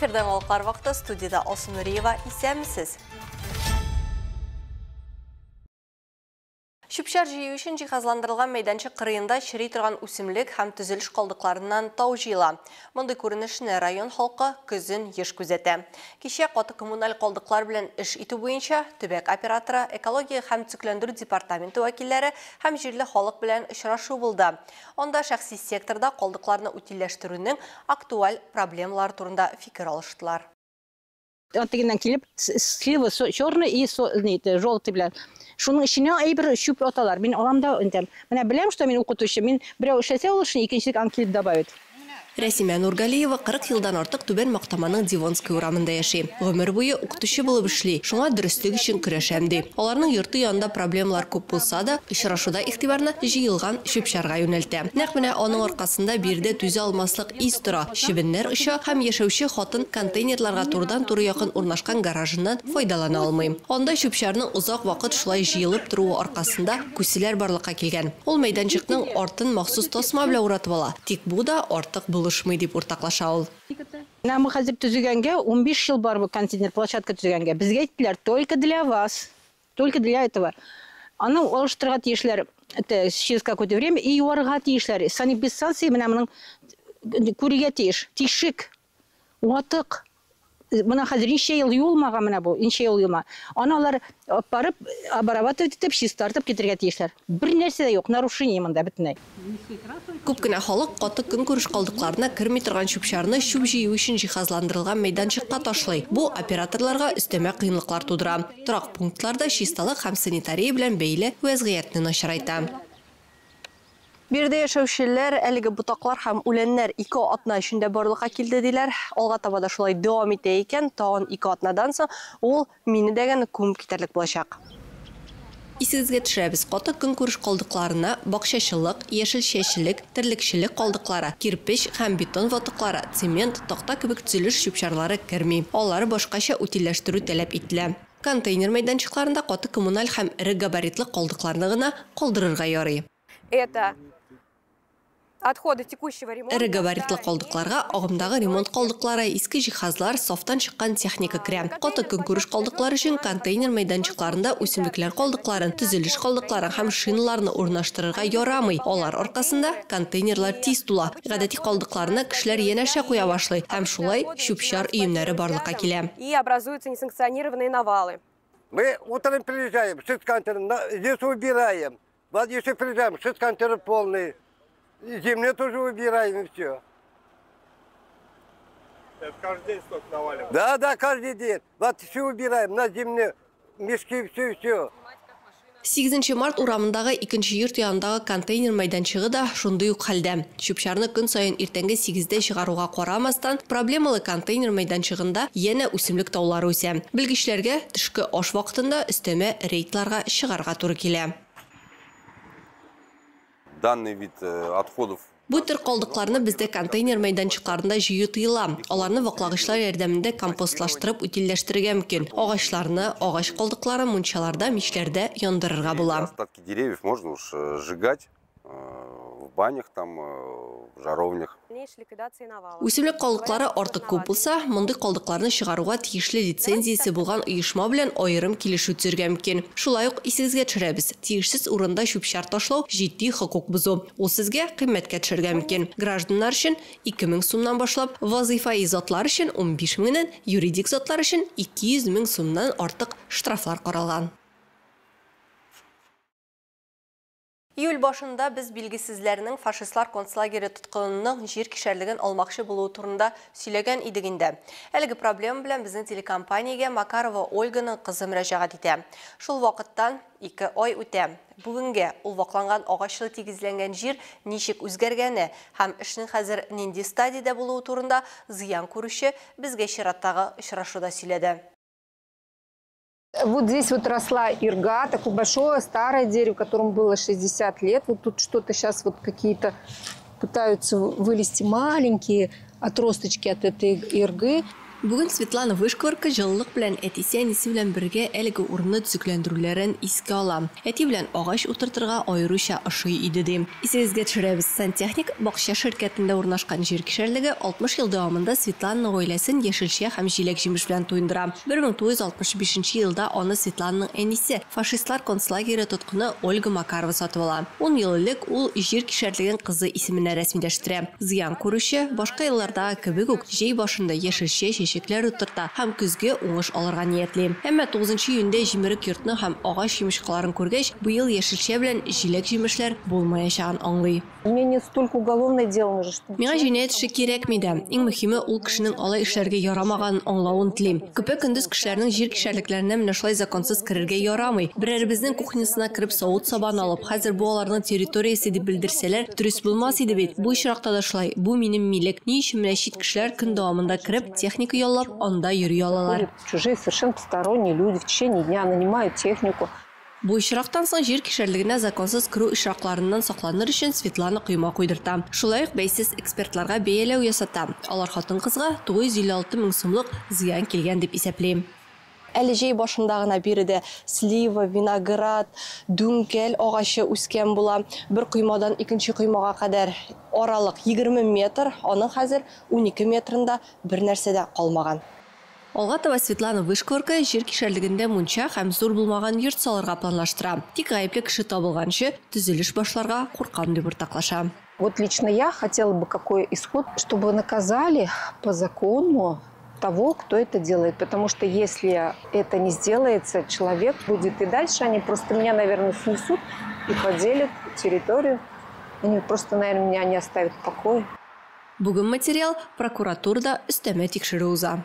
Эфирда яңалыклар вакыты, студиядә Алсу Нуриева. Исәнмесез. Чүп-чар җыю өчен җиһазландырылган мәйданчык кырыенда чери торган үсемлек һәм төзелеш калдыкларыннан тау җыела. Мондый күренешне район халкы көзен еш күзәтә. Кичә каты коммуналь калдыклар белән эш итү буенча төбәк операторы, экология һәм төзекләндерү департаменты вәкилләре һәм җирле халык белән очрашу булды. Анда шәхси секторда калдыкларны утильләштерүнең актуаль проблемалары турында фикер алыштылар. Тегеннән килеп, слива черный и желтый белән. Шуның эченә әйбер чүп аталар. Мин алам да интәм. Менә беләм, что мин укытучы. Мин берәү эшләсә ул эшне, икенче аны килеп добавит. Рәсимә Нургалиева 40 елдан артык Түбән Мактаманың Дивонский урамында яши. Гомер буе укытучы булып эшли, шуңа дөреслек өчен көрәшәм ди. Аларның йорты янында проблемалар күп булса да, очрашуда игътибарны җыелган чүп-чарга юнәлтә. Нәкъ менә аның аркасында биредә түзә алмаслык ис тора, чебеннәр оча һәм яшәүче хатын контейнерларга турыдан-туры якын урнашкан гаражыннан файдалана алмый. Анда чүп-чарның озак вакыт шулай җыелып торуы аркасында күселәр барлыкка килгән. Ул мәйданчыкның артын махсус тасма белән уратып ала. Тик бу да артык булышмый дип уртаклаша ул. Менә мы хәзер төзегәнгә 15 ел бар бу контейнер площадка төзегәнгә. Безгә әйттеләр, только для вас, только для этого. Аны алыштырырга тиешләр, это через какое-то время и юарга тиешләр. Санэпидстанция менә моның күрергә тиеш. Тишек, ватык. Менә хәзер ничә ел юылмаган менә бу, ничә ел юылма. Аны алар алып барып, обрабатывать итеп, чистартып китерергә тиешләр. Бер нәрсә дә юк, нарушение монда бөтенләй. Күп кенә халык каты көнкүреш калдыкларына керми торган чүп-чарны чүп җыю өчен җиһазландырылган мәйданчыкка ташлый. Бу операторларга өстәмә кыенлыклар тудыра. Торак пунктларда чисталык һәм санитария белән бәйле вәзгыятьне начарайта. Биредә яшәүчеләр әлеге ботаклар һәм үләннәр 2 атна эчендә барлыкка килде диләр. Алга таба да шулай дәвам итә икән, тагын 2 атнадан соң ул мине дә генә күмеп китәрлек булачак. Исегезгә төшерәбез, каты көнкүреш калдыкларына бакчачылык, яшелчәчелек, терлекчелек калдыклары, кирпеч һәм бетон ватыклары, цемент, такта кебек төзелеш чүп-чарлары керми. Алары башкача утильләштерү таләп ителә. Контейнер мәйданчыкларында каты коммуналь һәм эре габаритлы калдыкларны гына калдырырга ярый. Это отходы текущего ремонта. Эре габаритлы калдыкларга агымдагы ремонт калдыклары, иске җиһазлар, сафтан чыккан техника керә. Каты көнкүреш калдыклары өчен контейнер мәйданчыкларында үсемлекләр калдыкларын, төзелеш калдыкларын һәм шиналарны урнаштырырга ярамый. Алар аркасында контейнерлар тиз тула. Гадәти калдыкларны кешеләр янәшә куя башлый һәм шулай чүп-чар өемнәре барлыкка килә. И образуются несанкционированные навалы. Мы утром приезжаем, шесть контейнеров, здесь убираем. Вот если приезжаем, 6 контейнеров полные. Землю тоже убираем, и все. Это каждый день столько наваливаем? Да, да, каждый день. Вот все убираем, на земле мешки, все, все. 8 март урамындагы икенче йорт янындагы контейнер мәйданчыгы да шундый ук хәлдә. Чүп-чарны көн саен иртәнге 8дә чыгаруга карамастан, проблемалы контейнер мәйданчыгында янә үсемлек таулары үсә. Белгечләргә төшке аш вакытында өстәмә рейдларга чыгарга туры килә. Данный вид отходов. Бу төр калдыкларны бездә контейнер мәйданчыкларында җыю тыела. Аларны ваклагычлар ярдәмендә компостлаштырып утильләштерергә мөмкин. Агачларны, агач калдыкларын мунчаларда, мичләрдә яндырырга була. Остатки деревьев можно уж сжигать в банях, в жаровнях. Үсемлек калдыклары артык күп булса, мондый калдыкларны чыгаруга тиешле лицензиясе булган оешма белән аерым килешү төзергә мөмкин. Шулай ук исегезгә төшерәбез, тиешсез урында чүп-чар ташлау җитди хокук бозу. Ул сезгә кыйммәткә төшәргә мөмкин. Гражданнар өчен 2000 сумнан башлап, вазыйфаи затлар өчен 15 меңнән, юридик затлар өчен 200 мең сумнан артык штрафлар каралган. Июль башында без билгесезләрнең фашистлар концлагере тоткынының җир кишәрлеген алмакчы булуы турында сөйләгән идек инде. Әлеге проблема белән безнең телекомпаниягә Макарова Ольганың кызы мөрәҗәгать итә. Шул вакыттан 2 ай үтә. Бүгенгә ул вакланган агачлы тигезләнгән җир ничек үзгәргәне һәм эшнең хәзер нинди стадиядә булуы турында зыян күрүче безгә чираттагы очрашуда сөйләде. Вот здесь вот росла ирга, такое большое старое дерево, которому было 60 лет. Вот тут что-то щас вот какие-то пытаются вылезти маленькие отросточки от этой иргы. Бүген Светлана Вышкварка җылылык белән әтисе әнисе белән бергә әлеге урынны төзекләндерүләрен искә ала. Әти белән агач утыртырга аеруча ошый иде ди. Исегезгә төшерәбез, Сантехник бакча ширкәтендә урнашкан җир кишәрлеге 60 ел дәвамында Светлананың гаиләсен яшелчә һәм җиләк-җимеш белән туендыра. 1965 елда аны Светлананың әнисе, фашистлар концлагере тоткыны Ольга Макарова сатып ала. 10 ел элек ул җир кишәрлеген кызы исеменә рәсмиләштерә. Зыян күрүче, башка еллардагы кебек үк, җәй башында яшелчә, чәчәкләр утырта һәм көзге уңыш алырга ниятли. Әмма 9 июньдә җимерек йортны һәм агач йомычкаларын күргәч, быел яшелчә белән җиләк-җимешләр булмаячагын аңлый. Мне не столько уголовное дело нужно, чтобы Миңа җинаять эше кирәкми дә. Иң мөһиме, ул кешенең алай эшләргә ярамаганын аңлавын телим. Көпә-көндез кешеләрнең җир кишәрлекләренә менә шулай законсыз керергә ярамый. Берәребезнең кухнясына кереп савыт-сабаны алып, хәзер бу аларның территориясе дип белдерсәләр, дөрес булмас иде бит. Бу очракта да шулай. Бу минем милек. Ни өчен менә чит кешеләр көн дәвамында кереп, техника яллап, анда йөри алалар? Чужие совершенно посторонние люди в течение дня нанимают технику. Бу очрактан соң җир кишәрлегенә законсыз керү очракларыннан сакланыр өчен Светлана койма куйдырта. Шулай ук бәйсез экспертларга бәяләү ясата. Алар хатын-кызга 956 мең сумлык зыян килгән дип исәпли. Әле җәй башында гына биредә слива, виноград, дүңкәл агачы үскән була. Бер коймадан икенче коймага кадәр аралык 20 метр, аның хәзер 12 метрында бер нәрсә дә калмаган. Алга таба Светлана Вышкварка җир кишәрлегендә мунча һәм зур булмаган йорт салырга планлаштыра. Тик гаепле кеше табылганчы төзелеш башларга куркам дип уртаклаша. Вот лично я хотела бы какой исход, чтобы наказали по закону того, кто это делает. Потому что если это не сделается, человек будет и дальше. Они просто меня, наверное, снесут и поделят территорию. Они просто, наверное, меня не оставят в покое. Бүген материал прокуратурада өстәмә тикшерү уза.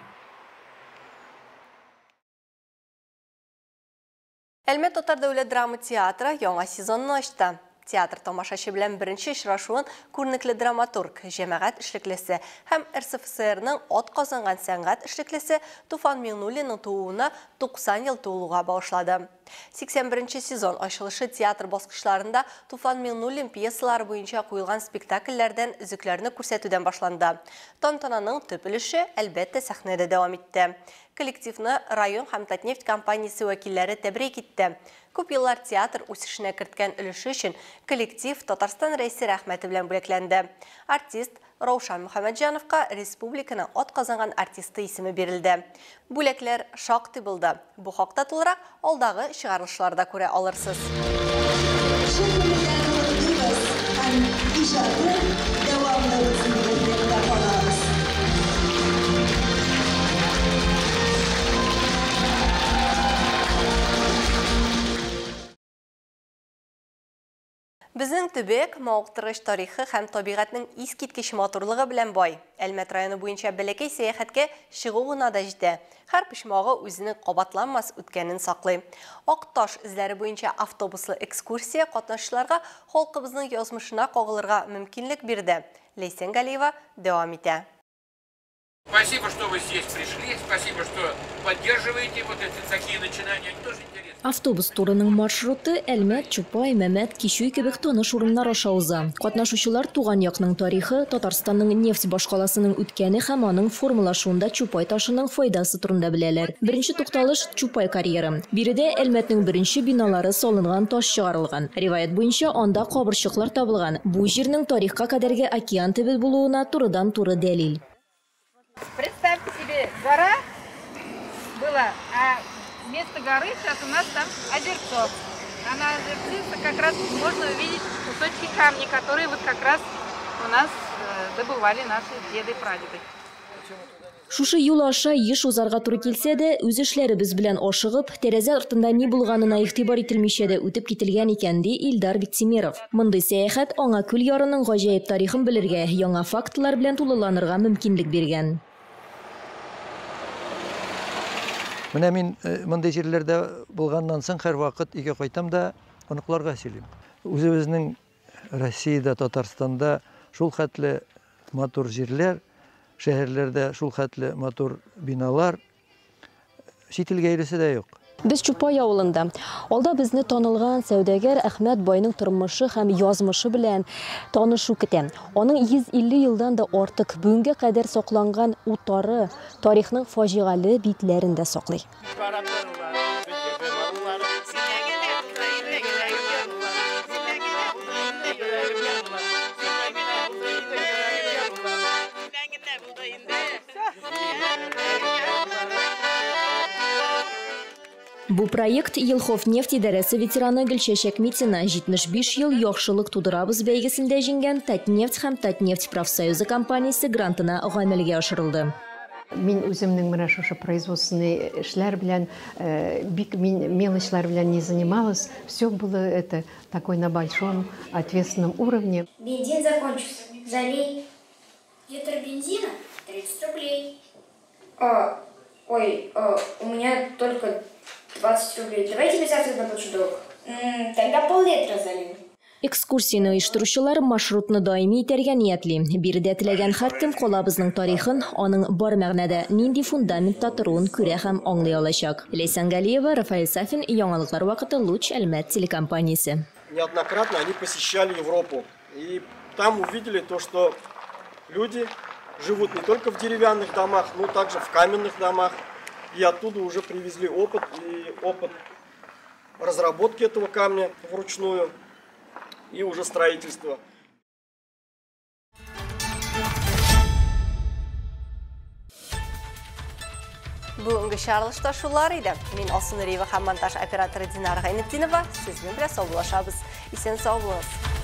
Әлмәт татар дәүләт драма театры яңа сезонны ачты. Театр тамашачы белән беренче очрашуын күренекле драматург, җәмәгать эшлеклесе һәм РСФСРның ат казанган сәнгать эшлеклесе Туфан Миңнуллинның тууына 90 ел тулуга багышлады. 81 сезон ачылышы театр баскычларында Туфан Миңнуллин пьесалары буенча куелган спектакльләрдән өзекләрне күрсәтүдән башланды. Тантананың төп өлеше, әлбәттә, сәхнәдә дәвам итте. Коллективны район һәм Татнефть компаниясе вәкилләре тәбрик итте. Күп еллар театр үсешенә керткән өлеше өчен коллектив Татарстан Рәисе рәхмәте белән бүләкләнде. Артист Раушан Мөхәммәтҗановка республиканың ат казанган артисты исеме бирелде. Бүләкләр шактый булды. Бу хакта тулырак алдагы чыгарылышларда күрә алырсыз. Безнең төбәк мавыктыргыч тарихы һәм табигатьнең искиткеч матурлыгы белән бай. Әлмәт районы буенча бәләкәй сәяхәткә чыгу гына да җитә. Һәр почмагы үзенең кабатланмас үткәнен саклый. Ак таш эзләре буенча автобуслы экскурсия катнашучыларга халкыбызның язмышына кагылырга мөмкинлек бирде. Ләйсән Галиева дәвам итә. Спасибо, что вы здесь пришли, спасибо, что поддерживаете вот эти такие начинания, они тоже интересны. Автобус турының маршруты Әлмәт, Чупай, Мәмәт, Кичүй кебек таныш урыннар аша уза. Катнашучылар туган якның тарихы, Татарстанның нефть башкаласының үткәне һәм аның формалашуында Чупай ташының файдасы турында беләләр. Беренче тукталыш Чупай карьеры. Биредә Әлмәтнең беренче биналары салынган таш чыгарылган. Риваять буенча анда кабырчыклар табылган. Бу җирнең тарихка кадәрге океан төбе булуына турыдан-туры дәлил. Представьте себе, гора была, а вместо горы сейчас у нас там озерцо. А на озерце как раз можно увидеть кусочки камня, которые вот как раз у нас добывали наши деды и прадеды. Шушы юл аша еш узарга туры килсә дә, үз эшләребез белән ашыгып, тәрәзә артында ни булганына игътибар ителмичә дә үтеп кителгән икән, ди Илдар Биктимиров. Мондый сәяхәт аңа күл ярының гаҗәеп тарихын белергә, яңа фактлар белән тулыланырга мөмкинлек биргән. Менә мин мондый җирләрдә булганнан соң һәрвакыт өйгә кайтам да оныкларга сөйлим. Үзебезнең Россиядә, Татарстанда шул хәтле матур җирләр, шәһәрләрдә шул хәтле матур биналар, чит илгә йөресе дә юк. Без Чупай авылында. Алда безне танылган сәүдәгәр Әхмәт байның тормышы һәм язмышы белән танышу көтә. Аның 150 елдан да артык бүгенгә кадәр сакланган утары тарихның фаҗигале битләрен дә саклый. Бу проект Елховнефть идарәсе ветераны Гөлчәчәк Митина 75 ел яхшылык тудырабыз бәйгесендә җиңгән Татнефть һәм Татнефть профсоюзы компаниясе грантына гамәлгә ашырылды. Мин үземнең менә шушы производственный эшләр белән, бик мин мелочлар белән не занималась. Все было это такой на большом ответственном уровне. Бензин закончился. Залей. Литр бензина 30 рублей. У меня только 20 рублей. Давай я тебе завтра заплачу долг. Тогда пол-литра залью. Экскурсияне оештыручылар маршрутны даими итәргә ниятли. Биредә теләгән һәркем калабызның тарихын, аның бар мәгънәдә нинди фундаментта торуын күрә һәм аңлый алачак. Ләйсән Галиева, Рафаэль Сафин, Яңалыклар вакыты, Луч, Әлмәт телекомпаниясе. Неоднократно они посещали Европу. И там увидели то, что люди живут не только в деревянных домах, но также в каменных домах. И оттуда уже привезли опыт, и опыт разработки этого камня вручную, и уже строительство. Бүгенге чыгарылышта шулар иде. Мин Алсу Нуриева һәм монтаж операторы Динара Гайнетдинова сезнең белән саубуллашабыз. Исән сау булыгыз.